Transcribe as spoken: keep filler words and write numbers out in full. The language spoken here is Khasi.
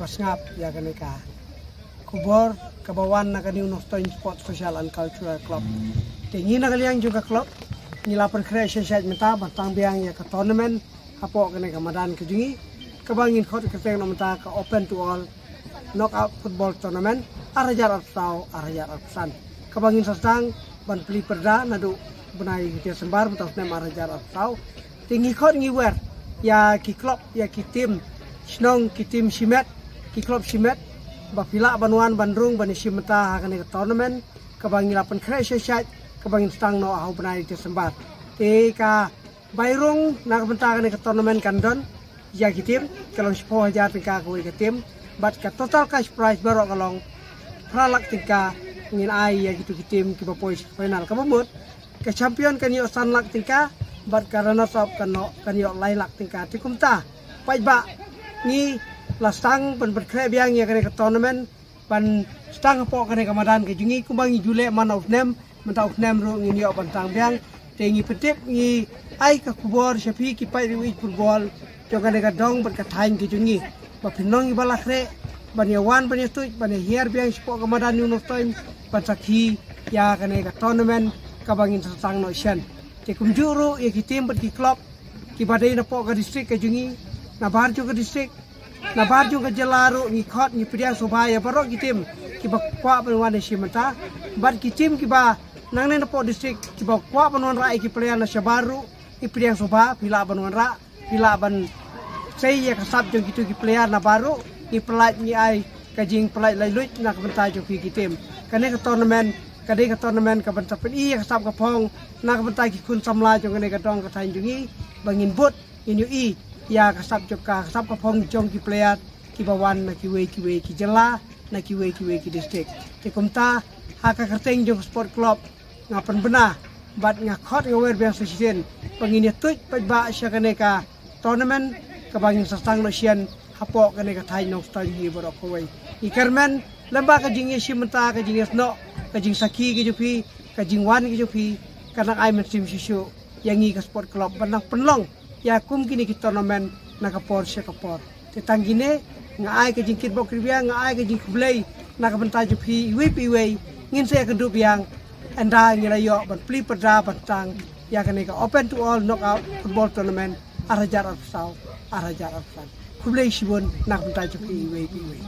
Ba sngap ïa kane ka khubor kaba wan na ka New North Toin Sports Social and Cultural Club. Te ngi na ka liang jong ka club ngi la pynkhreh sha sha mynta ban tang biang ïa ka tournament hapoh kane ka madan ka jong ngi, kaba ngin khot kyrteng na mynta ka Open to All Knockout Football Tournament ar hajar arphew saw ar hajar arphew san, kaba ngin sa sdang ban plie pyrda naduh bnai December mynta u snem ar hajar arphew saw. Te ngi khot ngi wer ïa ki club, ïa ki team shnong, ki team shimet, ki club shimet, ba phi lah ban wan ban rung ban ïashim bynta ha kane ka tournament kaba ngi la pynkhreh sha sha, kaba ngin sdang noh ha u bnai December. Te ka bai rung na ka bynta kane ka tournament kan don ïa ki team, ka long shiphew hajar tyngka kawei ka team, bad ka total cash prize baroh ka long phra lak tyngka ngin ai ïa kitu ki team kiba poi sha final. Kaba mut ka champion kan ïoh san lak tyngka, bad ka runners up kan ïoh, kan ïoh lai lak tyngka. Te kumta paidbah, ngi la sdang ban pynkhreh biang ïa kane ka tournament ban sdang hapoh kane ka madan ka jong ngi kumba ngi ju leh man u snem, mynta u snem ruh ngin ïoh ban sdang biang. Te ngi pyntip, ngi ai ka khubor sha phi ki paid riewieid football jong kane ka dong bad ka thaiñ ka jong ngi, ba phin long kiba la khreh ban ïa wan, ban ïa tuid, ban ïa hiar biang shapoh ka madan New North Toin ban sakhi ïa kane ka tournament kaba ngin sa sdang noh shen. Te kumjuh ruh ïa ki team bad ki club kiba dei napoh ka district ka jong ngi, nabar jong ka district, nabar jong ka jylla ruh, ngi khot, ngi pdiang sngewbha ïa baroh ki team kiba kwah ban wan ïashim bynta, bad ki team kiba nangne napoh district kiba kwah ban wanrah ïa ki player na shabar ruh, ngi pdiang sngewbha, phi lah ban wanrah, phi lah ban sei ïa ka sap jong kitu ki player nabar ruh, ngi pynlait, ngi ai ka jingpynlait laitluid na ka bynta jong phi ki team. Kane ka tournament ka dei ka tournament kaban sa pyni ïa ka sap ka phong na ka bynta ki khun samla jong kane ka dong ka thaiñ jong ngi, ba ngin bud, ngin ïohi ïa ka sap jong ka, ka sap ka phong jong ki player kiba wan na kiwei kiwei ki jylla, na kiwei kiwei ki district. Te kumta ha ka kyrteng jong ka sport club nga pynbna bad nga khot, nga wer biang sa shisien ba ngin ïa tuid paidbah sha kane ka tournament kaba ngin sa sdang noh shen hapoh kane ka thaiñ Nongstoiñ hi baroh kawei. Ngi kyrmen lem bad ka jingïashim bynta, ka jingïasnoh, ka jingsakhi ka jong phi, ka jingwan ka jong phi, ka nang ai mynsiem shisha ïa ngi ka sport club ban nang pynlong ïa kum kine ki tournament na ka por sha ka por. Te tang kine, nga ai ka jingkyrpad kyrpad, nga ai ka jingkhublei na ka bynta jong phi iwei pa iwei. Ngin sa ïakynduh biang ynda ngi la ïoh ban plie pyrda ban sdang ïa kane ka Open to All Knockout Football Tournament ar hajar arphew saw ar hajar arphew san. Khublei shibun na ka bynta jong phi iwei pa iwei.